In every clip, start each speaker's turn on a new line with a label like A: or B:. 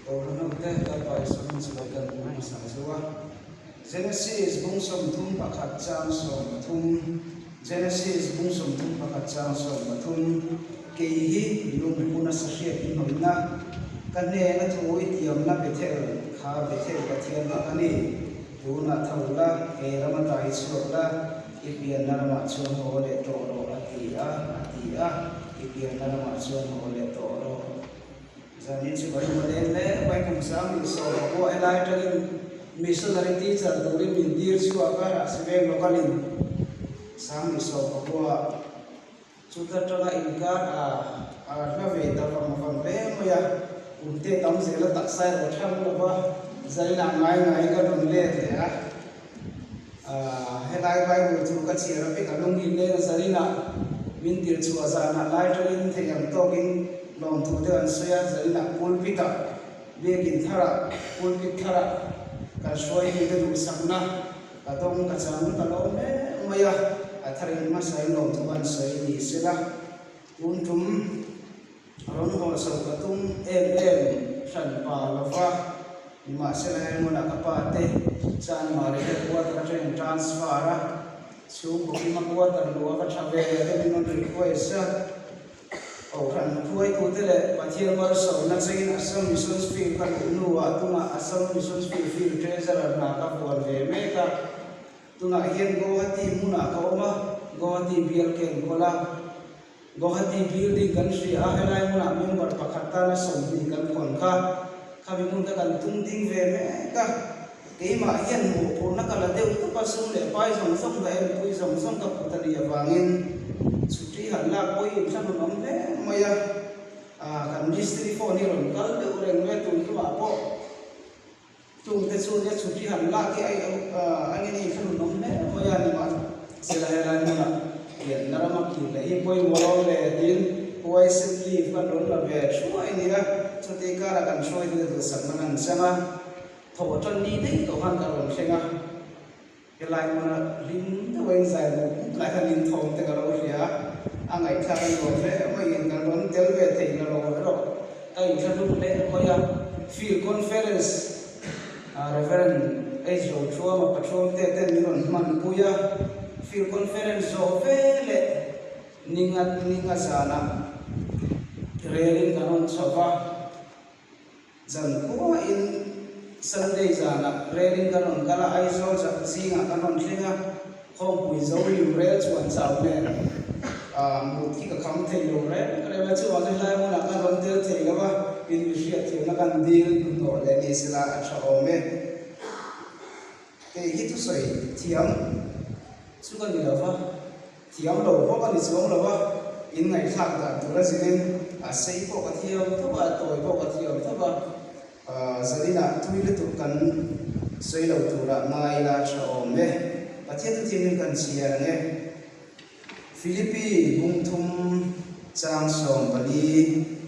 A: Kohhran hote Lalpa Isua hming chibai kan hmu hmasa zo a. Genesis bung 31 chang 13 Genesis bung 31 chang 13 Kei hi lungphu nasa hriat in hnawihna, ka hnena thu i tiamna Bethel kha Bethel Pathian kha ka ni. Tunah tho la, he ram ata hi chhuak la, i pianna ramah chuan haw leh tawh rawh a ti a, a ti a, i pianna ramah chuan haw leh tawh rawh. Zanin chu kan hmu leng hle mai kum 1019 helai atangin missionary teacher turin min tir chhuak a, Rahsiveng local in 1019 chuta tanga inkar a a hla ve ta vang vang hle mai a, kum te tam zel a taksa erawh thang lova zainah ngai ngai ka rawn let leh a. Helai Bible chu ka chhiar a vek a lungin leng a zarinah min tir chhuah zanah lai tangin thei ang tawkin lawmthu te an sawi a, zarinah pulpit ah biakin tharah pulpit tharah kan hruai mi te duhsakna ka dawng ka chang ka lawm hle mai a, a tharin hmasain lawmthu an sawi ni sela tun tum Rawn haw chho ka tum em em hran pa lo va, nimahsela he hmunah ka pa te Chanmari headquarter atangin transfer a, chhungkaw kima quarter luh a va tha ve te min rawn request a, Kohhran hruaitute leh Pathian malsawmna chengin Assam Missions Field ka luh hnuah tunah Assam Missions Field Field Treasurer hna ka vuan ve mek a, tunah hian Guwahati hmunah ka awm a, Guwahati bial ka enkawl a. Guwahati building kan hria a, helai hmunah member pakhat tana 20 kan khawn kha, khami hmun kha kan tum ding ve mek a, keimah hian mawhphurhna ka la deuh tawp a, sum leh pai zawng zawng ka enpui zawng zawng ka put a nih avangin chhuti han lak pawh hi inthlahrun awm hle mai a, kan mistiri phone hi rawn kal deuh reng mai a, tun hnuah pawh. Chungte chu nia chhuti han lak hi a nge ni thla nun awm hle mai a ni mah sela helai hmunah pianna rama kir leh hi pawimawh lo le tiin huaisen leave kan rawn la ve thuai a ni a, chuti karah kan hruaitute duhsakna kan chang a, thawh tan ni daih tawh khan ka rawn thleng a. Helai hmuna hlim deuh a inzai mup mup lai khan inthawm te ka lo hria a, a ngaihthlak a nuam hle maiin kan rawn tel ve thei la lo erawh ka inthlahlum hle mai a. Field Conference Rev. H. Rothuama Pathuam te ten min rawn hmanpui a, Field Conference zawh ve leh ninga ninga zanah relin kan rawn chho va. Zan khuain Sunday zanah relin kan rawn kal a, Aizawl zingah kan rawn thleng a, Khawmpui zo lim rel chuan chau nen mut hi ka kham thei lo reng reng a, chuvang chu helai hmunah kan rawn tel thei lo a, in mi hriatthiamna kan dil hnuhnawh leh ni sela a tha awm e. Kei hi thusawi thiam chu ka ni lo va, thiam lo bawk a ni chuang lo va, in ngaihthlak dan tur a zirin a sei pawh ka thiam tho va, a tawi pawh ka thiam tho va, zaninah tui lutuk kan sawi lo turah ngai ila tha awm e. Pathian thu thiamin kan chhiar ang e. Philippi bungthum chang 14.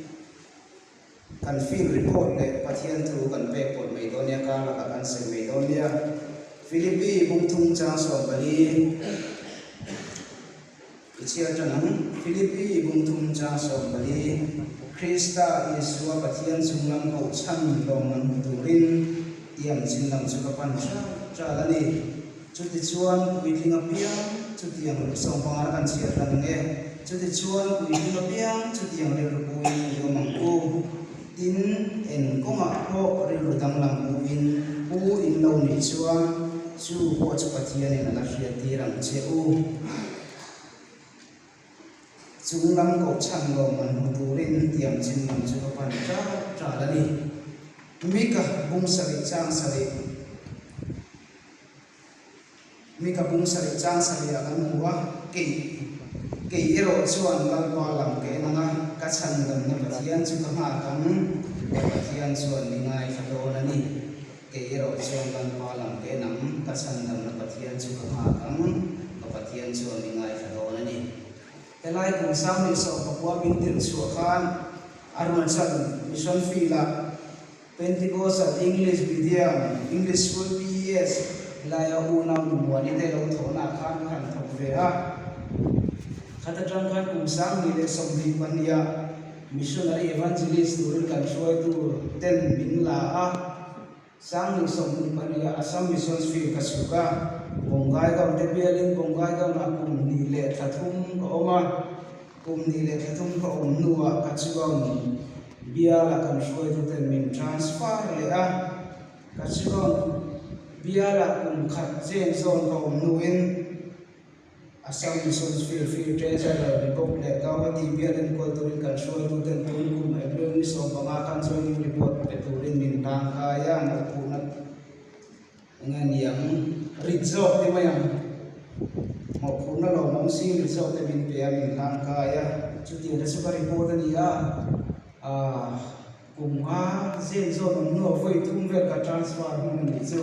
A: Kan field report leh Pathian thu kan pek pawlh mai dawn nia, kar lakah kan sem mai dawn nia. Philippi bung thum chang 14 i chhiar tan ang. Philippi bung thum chang 14, Krista Isua Pathian chung lam koh chhan lawm an hmu turin tiang chin lam chu ka pan ṭhal ṭhal a ni. Chutichuan puitling apiang chutiang 15 na kan chhiar hlan ang e. Chutichuan puitling apiang chutiang rilru puin i awm ang u. Tin, eng kawngah pawh rilru danglam puin pu in lo nih chuan chu pawh chu Pathianin a la hriattir ang che u. Chung lam koh chhan lawm an hmu turin tiang chin lam chu ka pan ṭal ṭal a ni. Mika bung sarih chang sarih Mika bung sarih chang sarihah kan hmu a, kei kei erawh chuan Lalpa lam ka en ang a, ka chhandamna Pathian chu ka nghak ang, ka Pathian chuan mi ngaithla dawn a ni. Kei erawh chuan Lalpa lam ka en ang, ka chhandamna Pathian chu ka nghak ang, ka Pathian chuan mi ngaithla dawn a ni. Helai kum 1019 min tirh chhuah khan Arunachal Mission Field-ah Pentecostal English Medium English School, PES, helaia unau Numuani te lo thawhnaah khan ka han thawk ve a. Khat atang khan kum 2024-ah. Missionary Evangelist turin kan hruaitu ten min la a, 2022 ah Assam Missions Field ka chhuk a, Bongaigaon te bialin Bongaigaon ah kum hnih leh thla thum ka awm a, kum hnih leh thla thum ka awm hnuah Kachigaon bialah kan hruaitu ten min transfer leh a, Kachigaon bialah kum khat chen zawn ka awm hnuin, Assam Missions Field Field Treasurer ni bawk leh Guwahati bial enkawl turin kan hruaituten tun kum April ni 15 khan joining report pe turin min hlang kai a, mawhphurhna eng a ni ang rit zawk te mai ang mawhphurhna lawmawm si rit zawk te min pe a min hlang kai a, chutiang te chu ka report a ni a, aah kum nga zen zawn awm hnuah vawi thum vel ka transfer hmun a nih chu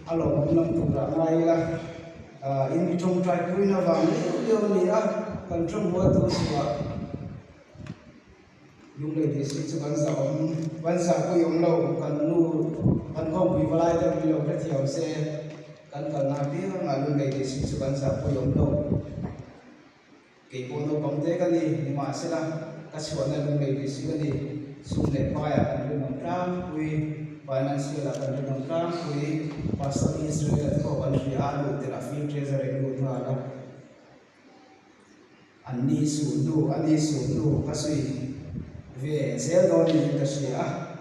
A: a lawmawm lam turah ngai ila. In mi tawngtai puina vang liau liau a ni a, kan tawng hual tur chhuah Lunglei district chu kan zah awm, kan zahpui awm lo, kan nu kan khawmpui valai te min lo hrethiam se, kan kalna apiangah Lunglei district chu kan zahpui awm lo. Kei pawh naupang te ka ni, nimahsela ka chhuahna lunglei tih si ka ni. Sum leh paiah kan rinawm tlangpui, financial ah kan rinawm tlangpui, Pastor Israel-a te pawh kan hria a, luh tirh a field treasury in lut nghal a, an ni suh hnu, a ni suh hnu ka sawi ve zel dawn niin ka hria a.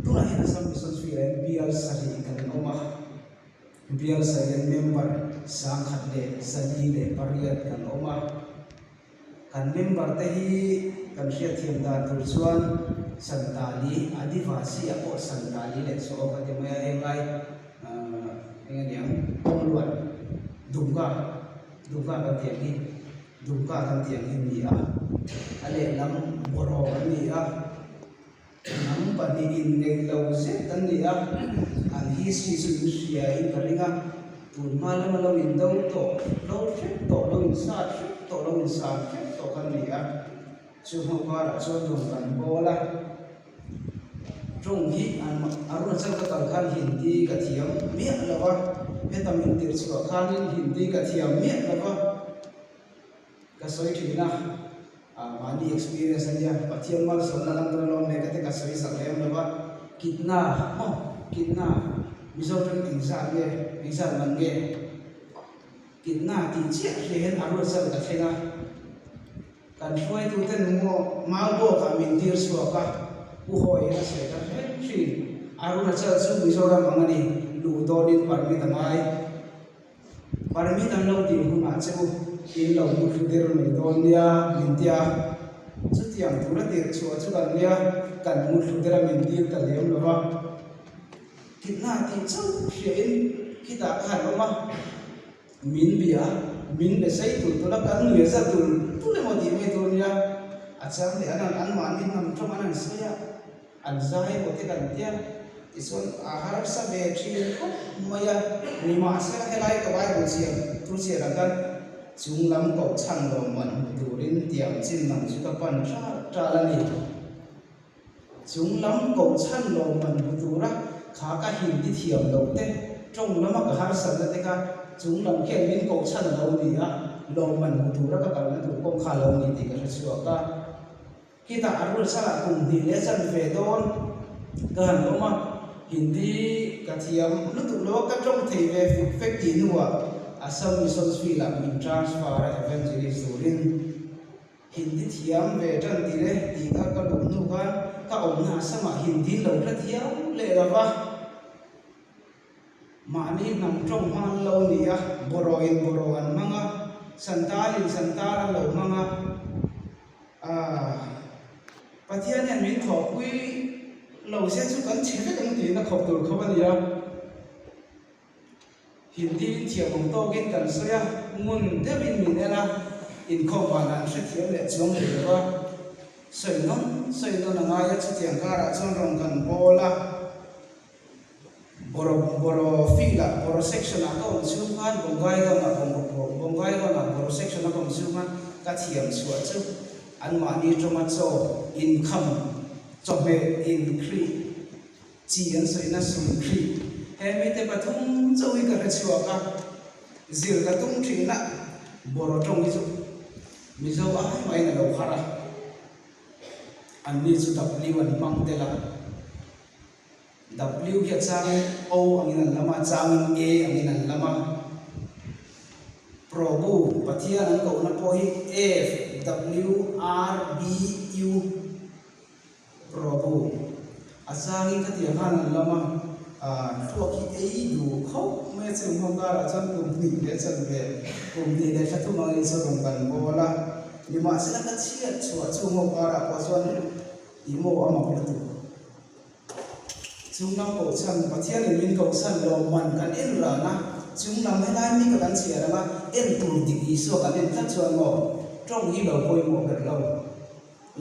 A: Tunah hian Assam Mission Field-ah hian bial sarih kan awm a. Bial Sailen member 148 kan awm a, kan member te hi kan hriatthiam dan tur chuan Santali, Adivasi ah pawh Santali leh chu awm a ti mai a, heng lai eng a niang Kawngluan, Dumka, Dumka kan tih ang hi, Dumka kan tih ang hi ni a, a lehlam Bawraw an ni a. Hnam pahnihin nei lo zet an ni a, an history chu in hria in ka ring a, tun hma lama lo in do tawh lo hrep tawh, lo in sat hrep tawh, lo in san hrep tawh kha an ni a, chu hnu karah chuan rawn kan bawl a, tawng hi an Arunachal ka kal khan Hindi ka thiam miah lo va, heta min tirh chhuah khanin Hindi ka thiam miah lo va. Ka sawi thin a, mahni experience a nia, Pathian malsawmna kan dawn lawm leh ka te ka sawi sak lem lo a, kitna maw kitna Mizo tawng engzat nge engzat man nge kitna tih chiah hria hian a ruat zat ka thleng a, kan hruaitute maw mau bawkah min tir chhuak a, Pu Hawi hian a sawi ta hrep thin, Arunachal chu Mizoram ang a ni, luh dawnin permit a ngai. Permit an lo dil hunah che u in lo hmu thlu der mai dawn nia min ti a, chutiang tura tirh chhuah chu kan nia, kan hmu thlu der a min dil ta lem lo va, kitna tih chauh hriain khitah kha an awm a, min bia, min be sei tul tul a, kan nuih za tul tul emaw tih mai tur nia, a chang leh an han anmahni hnam tawng an han sawi a. An zai emaw te kan tia tichuan a harsa ve thin khawp mai a, nimahsela helai ka Bible chhiar thu chhiar ah khan chung lam koh chhan lawmman hmu turin tiang chin lam chu ka pan ṭal ṭal a ni. Chung lam koh chhan lawmman hmu tura kha ka hindi thiam loh te, tawng lama ka harsatna te kha chung lam khian min koh chhan a lo ni a, lawmman hmu tura ka kalna tur kawng kha a lo ni tih ka hre chhuak a. Khitah Arunachala kum hnih leh chanve dawn ka han awm a, Hindi ka thiam lutuk lo a, ka tawng thei ve fek fek tih hnuah Assam Missions Field-ah min transfer a Evangelist turin. Hindi thiam ve tan tih leh tih kha ka luh hnu khan ka awmna Assam-ah Hindi lo hre thiam leh lo va. Mahni hnam tawng hmang an lo ni a, bawrawin bawraw an hmang a, Santalin Santal an lo hmang a. Aah, Pathian hian min thawhpui lo se chu kan chhe vek ang tiin a khawp tur khawp a ni a. Hindi in thiam ang tawkin kan sawi a, ngun deuhin min en a, inkhawm vanah an hrethiam leh chuang thei lo va. Sawi nawn sawi nawn a ngai a, chutiang karah chuan rawn kan bawl a. Boro Boro field ah Boro section ah ka awm chhung khan Bongaigaon ah Bongaigaon ah Boro section a ka awm chhung khan ka thiam chhuah chu anmahni tawnga chaw inkham chawhmeh inkhrih chi an sawina sumkhrih he mite pathum chauh hi ka hre chhuak a zir ka tum thin a Boro tawng hi chu Mizo ai mahin a lo har a. Anni chu W an hmang tel a. W hi a changin O angin an lam a, a changin A angin an lam a. Prabhu, Pathian an kohna pawh hi F W R B U Prabhu. A changin khatiang khan an lam a, ah thluak hi ei duh khawp mai a chung ho karah chuan kum hnih leh chanve, kum hnih leh thla thum angin saw rawn kan bawl a. Nimahsela ka chhiat chhuah chung ho karah pawh chuan ih maw a mak lutuk. Chunglam kohchhan, Pathianin min kohchhan lawmman kan en ran a, chunglam helai mi ka kan chhiar ang a, en tur dik Isua kan en tlat chuan maw tawng hi lo pawimawh ber lo,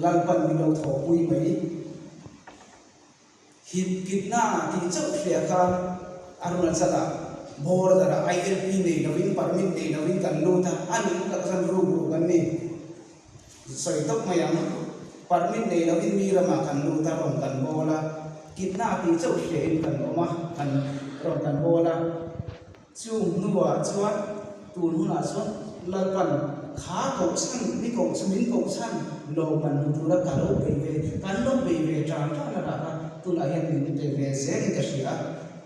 A: Lalpan min lo thawhpui mai. Hip kitna tih chauh hria khan Arunachal-ah border-ah ILP nei lovin permit nei lovin kan lut a, a nih tak chuan ruk ruk an ni. Sawi tawp mai ang, permit nei lovin mi ramah kan lut a, rawn kan bawl a, kidnap tih chauh hriain kan awm a, kan rawn kan bawl a. Chung hnuah chuan tun hunah chuan Lalpan kha kohchhan, mi koh chu min kohchhan lawm an hmu tura ka lo bei ve, kan lo bei ve tan tan a rah a, tunah hian min pe ve zelin ka hria a,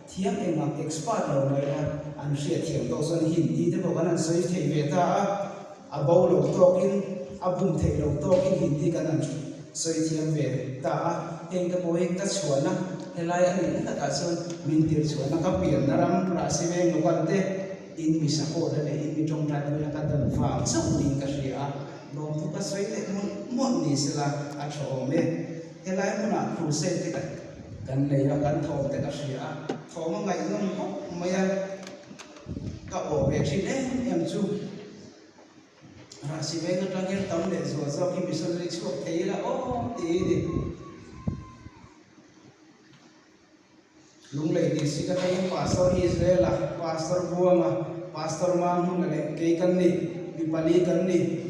A: thiam engah expert lo mai ila an hriatthiam tawh chuan Hindi te pawh kan han sawi thei ve ta a. A bo lo tawkin, a bum theih lo tawkin Hindi kan han sawi thiam ve ta a, heng te pawh hi ka chhuahna helai a nihna takah chuan min tir chhuahna ka pianna ram Rahsi veng local te in mi support-a leh in mi tawngtai puina ka dawn vang chauh niin ka hria a, lawmthu ka sawi leh mawlh mawlh ni sela a tha awm e. Helai hmunah crusade te kan nei a, kan thawm te ka hria a, thawm a ngaihnawm khawp mai a. Ka aw ve thin em em chu Rahsi veng atang hian tam leh zual zawk hi missionary chhuak thei ila aw tih ni. Lunglei district atangin Pastor Israel-a, Pastor Buanga, Pastor Manghuna leh kei kan ni, mi pali kan ni.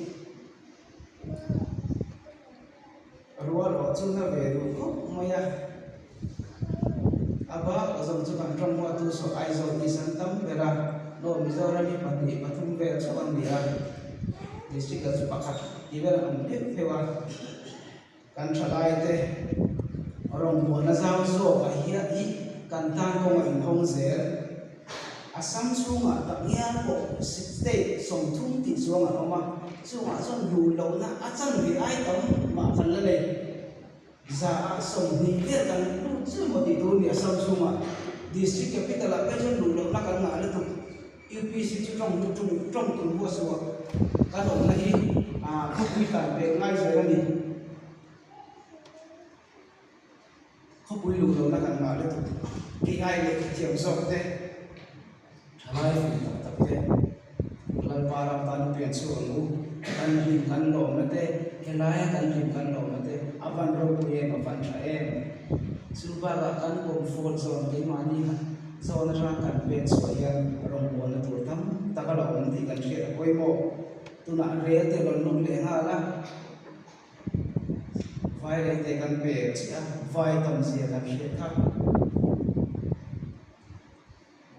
A: Rual awh chu na ve duh khawp mai a, a bak zawng chu kan ram huatu saw Aizawl tih san tam ber a, North Mizoram hi pahnih pathum vel chauh an ni a, district ah chu pakhat tih vel an awm pheuh pheuh a, kan thalai te rawngbawlna zau zawk ah hian hi kan tan kawng a inhawng zel. Assam chhungah tak ngial pawh state 30 tih chuang an awm a, chungah chuan luh lohna a chanve ai tam mah kan la nei. 20% vel kan lut chiah maw tih tur a ni Assam chhungah. District capital ah phei chuan luh lohna kan ngah lutuk. UPC chu tawng lut tung tawng tum huah suah kan awmna hi khawpui tlan pek ngai zel a ni. Khawpui luh lohna kan ngah lutuk tih ai leh thiam zawk te, thalai fing tak tak te, Lalpa ram tan pian chhuak ang u, kan hlim kan lawmna te, helaia kan hlim kan lawmna te a van ropui em a van tha em? Chu bakah kan comfort zone keimahni zone atanga kan pen chhuah hian rawngbawlna tur tam tak a lo awm tih kan hriat a pawimawh. Tunah rel te rawn lut leh nghal a. Vai reng te kan pe chiah a, vai tam zia kan hriat kha.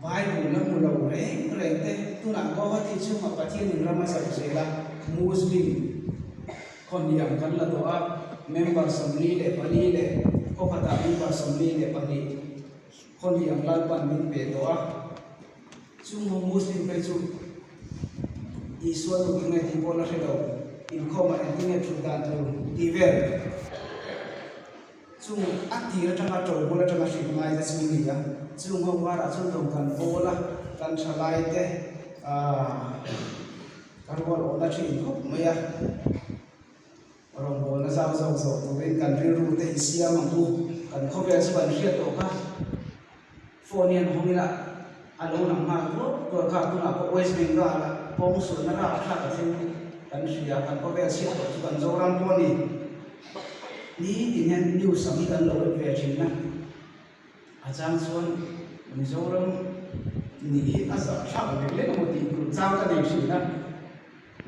A: Bible la hmu lo reng reng te, tunah Guwahati chhungah Pathianin ram a zauh zel a, Muslim khawhniam kan la tawh a, member 44 leh khawkhatah member 42 khawhniam Lalpan min pe tawh a. Chung ho Muslim phei chu Isua nu tinge tih pawh la hre lo, inkhawmah engtinge thut dan tur tih vel chung a tir atanga to bul atanga hrilh ngai te chu a ni a. Chung ho karah chuan dawm kan bawl a, kan thalai te aah ka rual awhna thin khawp mai a. Rawngbawlna zau zawk zawk turin kan rilru te hi siam ang u. Kan khawvel chu kan hriat tawh kha. Phone hian hawng ila a lo lang nghal tuar tuar kha tunah pawh West Bengal ah kawng sualna rapthlak a thleng kan hria. Kan khawvel chhiat tawh chu kan Zoram pawh a ni. Nitin hian news ang hi kan lo en ve thin a. A chang chuan Mizoram nih hi a zahthlak lek lek emaw tih tur chang ka nei thin a.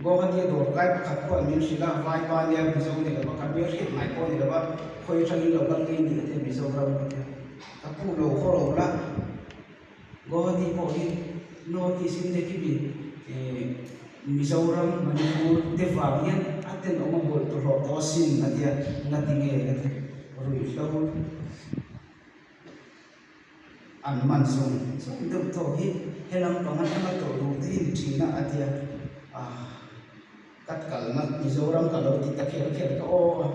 A: Guwahati-a dawr kai pakhat pawh min hrilh a, Vaipa nia Mizo ni lova, ka hmel hriat ngai pawh ni lova, khawi atangin lo kal ngei ni ka ti a, Mizoram ka ti a, ka pu lo haw lo la, Guwahati pawh hi North East India khi mi Mizoram, Manipur te vang hian a. A tenawm a bawlh tawh hlawh tawh asin a ti a, ngati nge ka ti ruihhlo an man zawng zawng deuh tawh hi helam pang atanga tawh duh te hi ni thin a a ti a, ah ka kalna Mizoram ka lo ti ta kher kher ka aw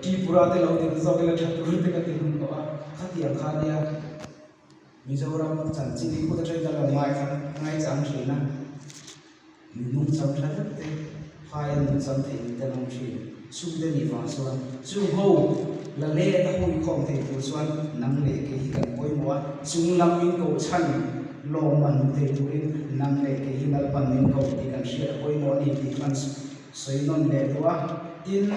A: Tripura te lo ti zawk ila tha tur te ka ti hlum tawh a, khatiang kha nia. Mizoram chanchin hi kut atangin ka lo ngaichang thin a, mi nungchang tha deuh te phaia nungchang thei mi te an awm thin. Chhungte nih vang chuan chung ho la let a huikhawm thei tur chuan nang leh kei hi kan pawimawh a, chung lam min koh chhan lawmman hmu thei turin nang leh kei hi Lalpan min koh tih kan hriat a pawimawh a ni tih hman sawi nawn leh duh a. Tin,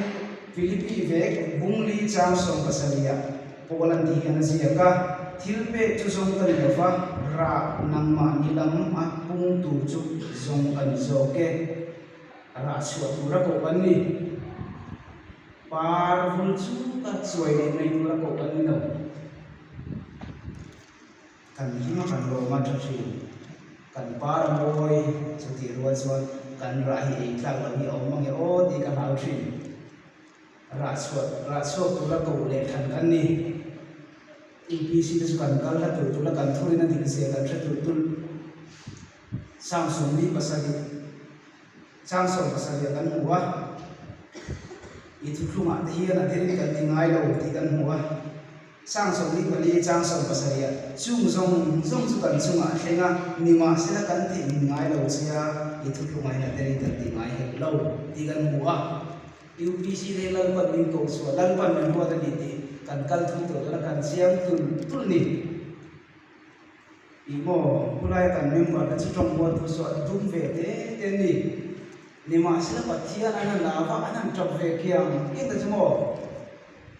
A: Philippi vek Bungli chang 17ah Paul an tih hian a ziak a, Thil pek chu zawng ka ni lo va, rah nangmahni lam a pung tur chu zawng ka ni zawk e. Rah chhuah tura koh kan ni. Par vul chu ka chuai leh mai tura koh kan ni lo. Kan hlim a kan lawm a tha thin. Kan par a mawi chutih rual chuan kan rah hi ei tlak loh hi a awm ange aw tih ka hlau thin. Rah chhuah rah chhuak tura koh leh thlan kan ni. UPC te chu kan kal hla tur tul a, kan thurin a dik zia kan hre tul tul. Samsung ni pasarih chang 70 ah kan hmu a, i thuthlungah te hian a thenin kan ti ngai lo tih kan hmu a. 44 chang 70 ah chung zawng zawng chu kan chungah a thleng a, nimahsela kan theih ngai lo che a, i thuthlungah hian a thenin kan ti ngai hek lo tih kan hmu a. UPC te Lalpan min koh chhuah, Lalpan min ruat a ni tih kan kal thung tawh dawn a, kan chiang tul tul ni. Ih maw, khulaia kan member te chu tawng mual thu chu an tum ve te te a ni. Nimahsela Pathian an han la va, an han tap ve kiang kiang te chu maw,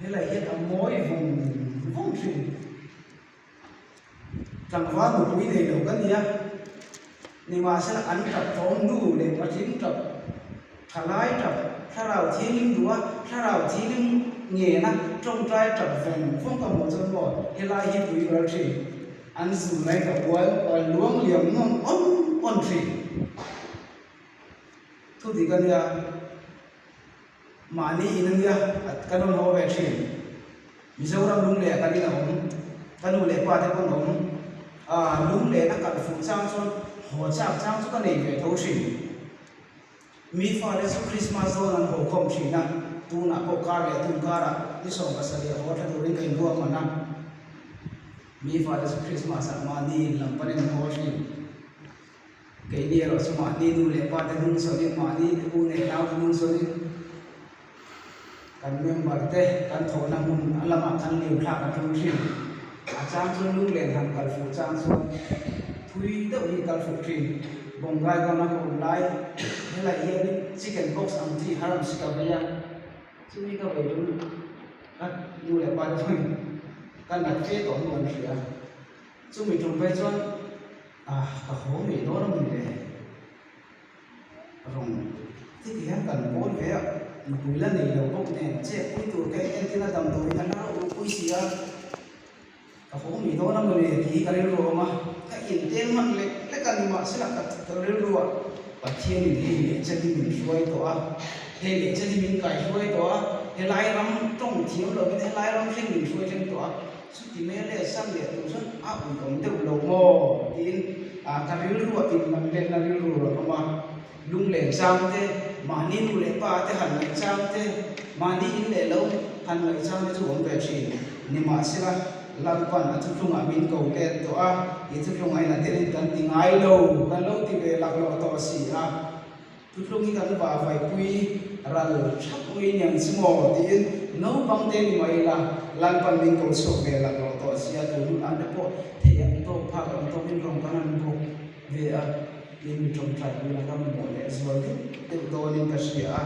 A: helai hian a mawi vawng vawng thin. Tlangval nupui nei lo ka nia, nimahsela an tap thawm nu leh patling tap, thalai tap, thlarau thianghlim duh a, thlarau thianghlim ngena tawngtai tap vawng vawng ka hmuh chuan maw helai hi pui ral thin, an zu lai ka ual luang liam nawn awn awn thin. Thu dik a nia. Mahni in a nia, ka rawn haw ve thin. Mizoram lungleh ah kan in a awm, ka nu leh pa te pawh an awm. Aaa lunglen a kal fuh chang chuan haw chak chang chu ka nei ve tho thin. Mi fate chu Christmas dawn an haw khawm thin a, tunah pawh kar leh tun karah ni 70 haw tha turin ka inruak hman a. Mi fate chu Christmas ah mahni in lam panin an haw thin. Keini erawh chu mahni nu leh pa te hnung zawnin, mahni u leh nau te hnung zawnin kan member te kan thawhna hmun a lamah khan liu thlak a tum thin. A chang chuan lunglen han kal fuh chang chuan thui deuh hi kal fuh thin. Bawnggai gama ka awm lai helai hianin chicken pox ang chi haram si ka vei a, chumi ka vei tum ka nu leh pa te chuan ka nat fe tawh hnu an hria. Chumi tum phei chuan Ah, ka haw ngei dawn a ni le. Rawng ti ti hian kan pawl ve a, nupui la nei lo bawk nen chet pui tur ka en entin a damdawiin a hnar a ulh pui si a, ka haw ngei dawn a mawle tih hi ka rilru a awm a, ka intel hman lek lek a ni mahsela ka ka rilru a Pathianin hei leh chen hi min hruai tawh a, hei leh chen hi min kaihruai tawh a, helai ram tawng thiam lovin helai ram thleng min hruai thleng tawh a, Chuti mai leh sam leh tur chuan a uiawm deuh lo maw? tiin ka rilru a inlam letna rilru rawn awm a. Lunglen chang te, mahni nu leh pa te han ngaih chang te, mahni in leh lo han ngaih chang te chu awm ve thin. Nimahsela, Lalpan a thuthlungah min ko let tawh a, i thuthlungah hian a telin kan ti ngai lo, kan lo ti ve laklawh tawh si a. Thuthlung hi kan vahvaipui ral thap mai niang chu maw tiin naupang te ni mai ila Lalpan min ko chhuak ve laklawh tawh sia tun hunah te pawh thei ang tawk phak ang tawkin rawn kan han bawk ve a tiin mi tawngtai bulah ka mamawh leh zual deuh deuh dawnin ka hria a.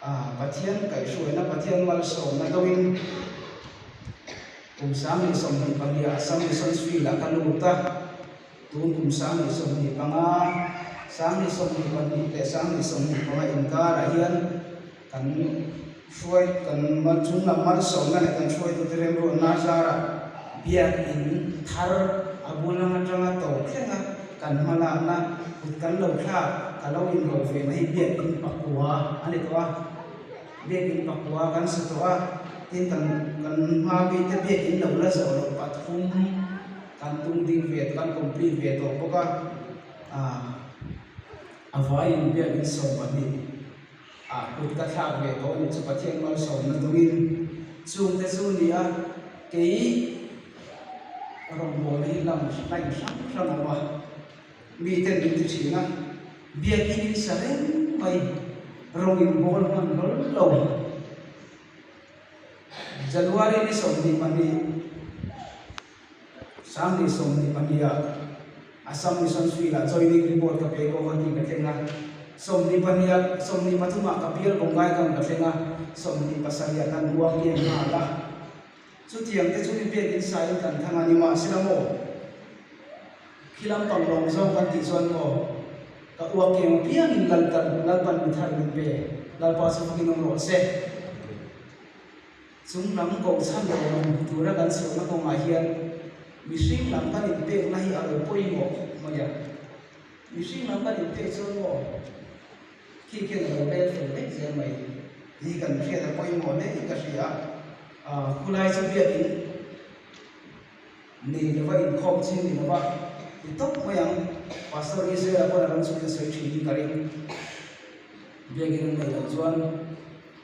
A: Ah Pathian kaihhruaina Pathian malsawmna deuhin kum 2022 ah Assam Missions Field ah ka lut a. Tun kum 2025, 2022 leh 2025 inkarah hian kan hruai kan chung lam malsawmna leh kan hruaitute remruatna zarah biakin thar a bul ang atanga to thleng a kan hmalakna kut kan lo thlak. ka lo inrawlh ve na hi biakin pakua a ni tawh a, biakin pakua kan sa tawh a, tin kan kan hma mite biakin lo la zawh loh pathum kan tum ding ve kan complete ve tawh bawk a, ah a vaiin biakin 12 ah kut ka thlak ve tawh a ni chu Pathian malsawmna dawngin chungte chu ni a kei rawngbawlna hi lam line hrang hrang a awm a. Miten min ti thin a, biakin in sa reng mai, rawng in bawl hman hlawl lo. January ni 22, 2022 ah Assam Mission Field ah joining report ka pe Guwahati ka thleng a, 22 ah 23 ah ka bial Bongaigaon ka thleng a, 27 ah kan uang kiang nghal a. Chutiang te chu mi biakin sa in kan thang a ni mahsela maw? Khi lampang lawm zawng kan tih chuan maw ka uak eng apiangin Laltan Lalpan mi thar min pe, Lalpa chu fakin awm rawh se. Chung lam koh chhan lo awm tura kan chhuahna kawngah hian mihring lam kan inpekna hi a lo pawimawh khawp mai a. Mihring lam kan inpek chuan maw khi khian a lo rel fel vek zel mai hi kan hriat a pawimawh hle in ka hria a. Khulai chu biakin Nei lova inkhawm chin ni lova ti tawp mai ang. Pastor Israel-a pawn a rawn chhukin a sawi thin in ka ring. Biakin an neih loh chuan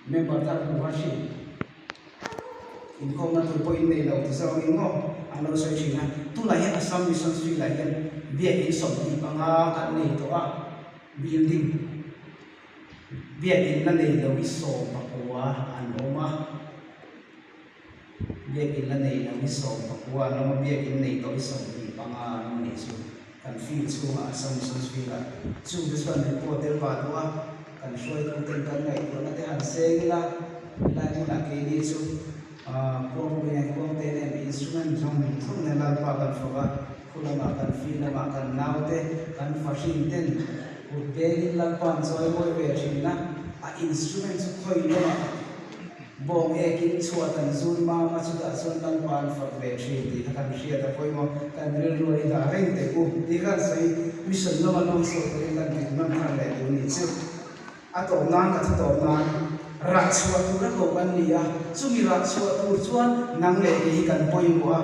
A: member thar hmu har thin. Inkhawmna tur pawh in nei lo ti zawng in maw an lo sawi thin a. Tunah hian Assam Mission Field ah hian biakin 25 kan nei tawh a, building biakin la nei lo hi 19 an awm a. Biakin la nei lo hi 19 an awm a, biakin nei tawh hi 25 an awm a nih chu. Kan field chhungah Assam Missions Field-ah chungte chuan report tel vah duh a, kan hruaituten kan ngaihtuahna te han seng ila, helai hmunah keini chu khuangpui nen khuangte nen instrument zawng zawng nen Lalpa kan fawk a, khu lamah kan field lamah kan naute kan fahrin ten kut bengin Lalpa an chawi mawi ve thin a, a instrument chu khawi lamah Bawng ekin chhuat an zun mam a, chutah chuan Lalpa an fak ve thin tih kha kan hriat a pawimawh. Kan rilru a i dah reng teh u tih kha an sawi. Mission lama lung chhuak turin kan dik hman thar leh tur nih chu. A tawp nan ka thu tawp nan rah chhuah tur a koh kan ni a, chumi rah chhuah tur chuan nang leh kei hi kan pawimawh a,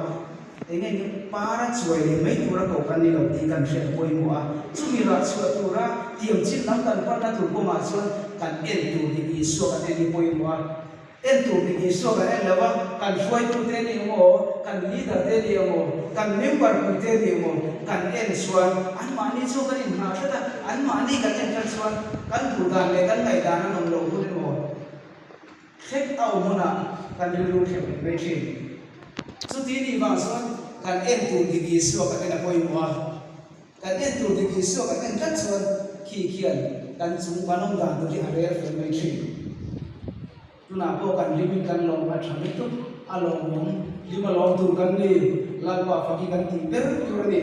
A: eng nge par a chuai leh mai tur a koh kan ni lo tih kan hriat pawimawh a, chumi rah chhuah tura tiam chin lam kan panna tur kawngah chuan kan en tur dik Isua kan en hi pawimawh a, en tur dik Isua kan en lo va, kan hruaitute ni emaw, kan leader te ni emaw, kan member pui te ni emaw kan en chuan anmahni chu kan inhnah tlat a, anmahni kan en tlat chuan kan duh dan leh kan ngaihdan an awm loh hun emaw Thlek a awm hunah kan rilru thlek leh mai thin. Chuti nih vang chuan kan en tur dik Isua kan en a pawimawh a. Kan en tur dik Isua kan en tlat chuan khi khian kan chung kan awm dan tur hi a rel fel mai thin. Tunah pawh kan hlimin kan lawm a tha lutuk a lawmawm hlim a lawm tur kan ni Lalpa fak hi kan tih ber tur a ni.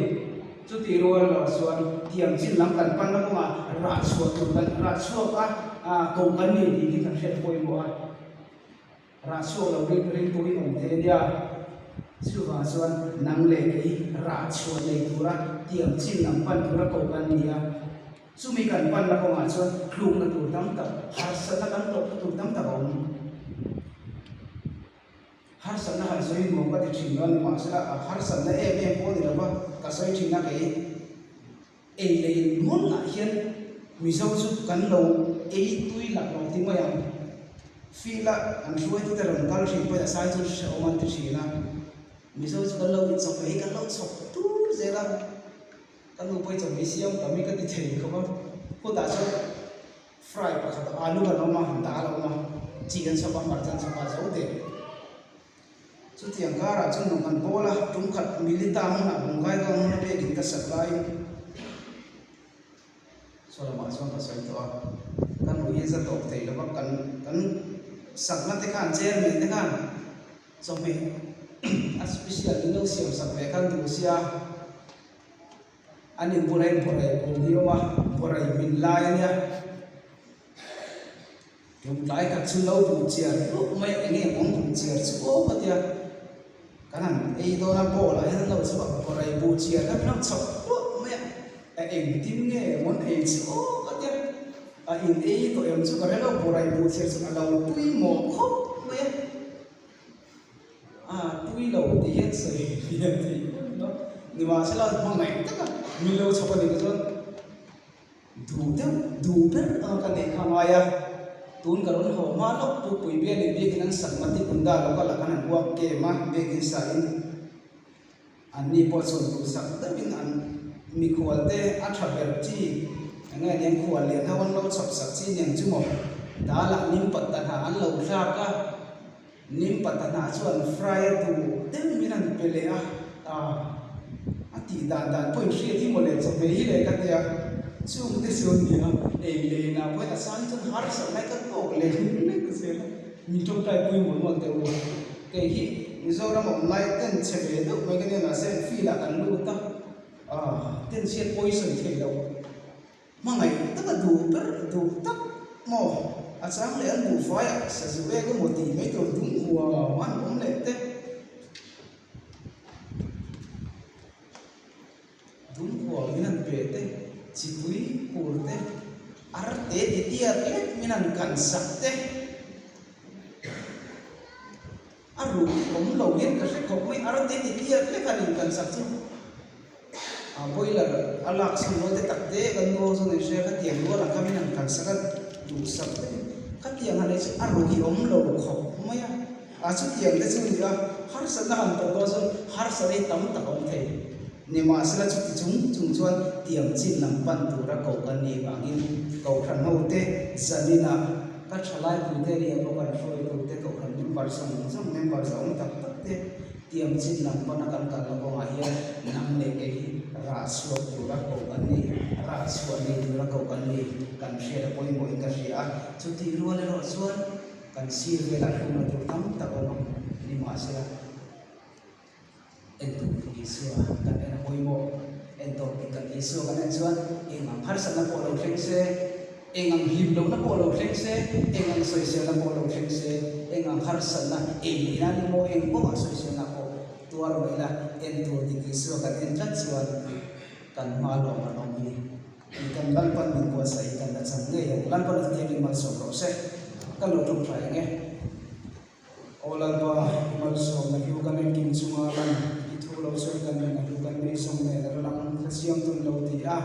A: Chuti rual erawh chuan tiang chin lam kan panna kawngah rah chhuah tur kan rah chhuak a, koh kan ni tih hi kan hriat pawimawh a, rah chhuak lo ring ring pawhin awm thei a nia. Chuvang chuan nang leh kei rah chhuah nei tura tiang chin lam pan tura koh kan ni a, chumi kan panna kawngah chuan tlukna tur tam tak, harsatna kan tawhna tur tam tak a awm. Harsatna han sawi nuam ka ti thin lo a ni, mahsela a harsatna em em pawh a ni lo va, ka sawi thin a kei ei leh in hmunah hian Mizo chu kan lo ei tui lak lo ti mai ang. Field a an hruaitute rawn kal thin pawhin a sai chu hrehawm an ti thin a, Mizo chu kan lo inchawp leh hi kan lo chhawk tur zel a, ka nu pawh hi chawhmeh siam tam hi ka ti thei khawp a, khutah chuan Fry pakhat alu kan awm a, dal a awm a, chi an chhawp a, hmarcha an chhawp a, zo der. Chutiang karah chuan nung kan bawl a, tum khat Milita hmunah Bongaigaon hmuna biakin ka sak laiin saw lamah chuan ka sawi tawh a, ka nu hi za tawp thei lo va, kan kan sakna te khan chairman te khan chawhmeh a special in lo siam sak ve khan duh sia. An inbulah hian bawrei kung hi a awm a, bawrei min lai a nia. Tum tlai khat chu lo buh chiar hluah mai a, eng nge mawng buh chiar chu aw ka tia. Kan han ei dawn a, bowl ah hian an lo chhawp a, bawrei buh chiar kha min lo chhawp hluah mai a, a engtin nge mawn ei chu aw ka tia. A in ei tawh em chu ka hre lo, Borai buh chhiar chu a lo tui mawh khawp mai a. A tui lo tih hian sawi hian theih em lo. Nimahsela hmangaih taka min lo chhawp a nih te chuan duh deuh duh ber anga ka neih kha a ngai a. Tun ka rawn haw hma lawk Pukpui bialin biakin an sak Mati Kunda local ah khan an uak kem a, biakin sahin Anni pawh chuan duhsak deuhin an mikhual te a tha ber chi eng nge aniang khual lian ho an lo chhawp sak chi aniang chu maw? Dal ah nim pat ta hnah an lo thlak a, nim pat ta hnah chu an fry a duh deuh min an pe leh a, ah a tih dan dan pawh in hriat hi maw le chawhmeh hi leh ka tia chung te chu ania ei leh inah pawhin a sang chuan harsat lai ka tawk leh mek zel a, min tawngtai pui mual mual teh u. Kei hi Mizoram awm lai ten chhe ve deuh mai ka nia mahse field ah kan lut a, aah ten chhiat pawi sawi theih loh hmangaih taka duh ber duh tak maw a chang leh an duh fai ah sazu ek emaw tih mai tur dum huam an awm leh te. Dum huam min han pe te, chipui kur te, ar te ti tiat lek min han kan sak te. A ruk awm lo hian ka hre khawp mai, ar te ti tiat lek han inkan sak chu a boiler a lak chhan rual te tak te kan nu ho chuan an hria khatiang rual ang kha min han kan sak a duhsak te khatiang han ei chu a ruk hi awm lo khawp mai a. A chutiang te chu ni a, harsatna han tawh dawn chuan harsatna hi tam tak a awm thei. Nimahsela chuti chung chung chuan tiang chin lam pan tura ko kan nih vangin Kohhran hote zaninah ka thalai puite a nia pawh kan hruaitute Kohhran member zawng zawng member zawng tak tak te tiang chin lam pana kan kalna kawngah hian nang leh kei hi rah chhuak tura ko kan ni, rah chhuah nei tura ko kan ni kan hriat a pawimawhin ka hria a, chutih rual erawh chuan Kan sir velah hlumna tur tam tak awm ang nimahsela entur dik Isua kan en a pawimawh. Entur dik kan Isua kan en chuan eng ang harsatna pawh lo thleng se, eng ang hlim lohna pawh lo thleng se, eng ang sawiselna pawh lo thleng se, eng ang harsatna ei leh nan emaw eng kawngah sawiselna pawh tuar mai ila entur dik Isua kan en tlat chuan kan hma lawm an awm hi. Tih kan Lalpan min buatsaih kan la chang ngei ang. Lalpan a thiangin malsawm rawh se. Ka lo tawngtai ang e. Aw Lalpa, i malsawmna hlu kan engkim chunga lan, i thu lo sawi kan nunna hlu kan nei zawng nen a ralang thla chiang tun lo ti a,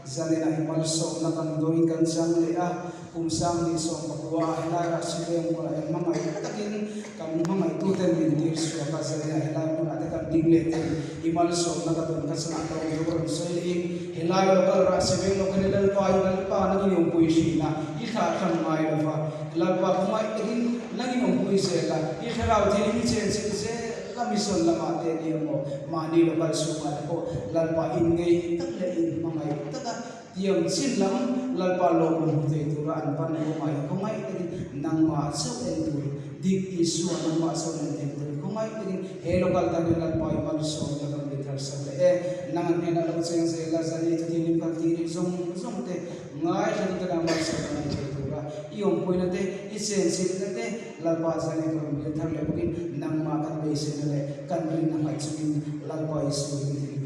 A: zaninah i malsawmna kan dawin kan chang leh a, kum sang ni 19 ah helai Rahsiveng hmunah hian hmangaih takin kan hmangaihtuten min tir chhuak a, zaninah helai hmunah te kan ding leh thei. I malsawmna ka dawn ka chungah ka awm tur rawn sawi lehin, Helai local Rahsiveng local i Lalpa i Lalpa nangin i awmpui hrin a, i thlah hran ngai lo va, Lalpa khawngaih takin nangin awmpui zel a, i thlarau thilin i chen chilh zel a, mission lamah te nia maw, mahni local chhungah te pawh Lalpa inngeih tak leh inhmangaih taka tiang chin lam Lalpa lawmawm hmu thei tura an pan kawngah hi khawngaih takin nangmah chauh en tur dik Isua nangmah chauh en thei tur khawngaih takin he local tan hian Lalpa i malsawm ta kan ri thar sak leh e. Nang an hnenah lo cheng zel a, zan i thuthianghlim kal tir i zawng zawng te ngaithla tu te nang malsawm ta nei thei tura i awmpuina te i chenchilhna te Lalpa zan i rawn bial thar leh bawkin nangmah kan beiseina leh kan rinna nghaih chungin Lalpa Isua ring thil.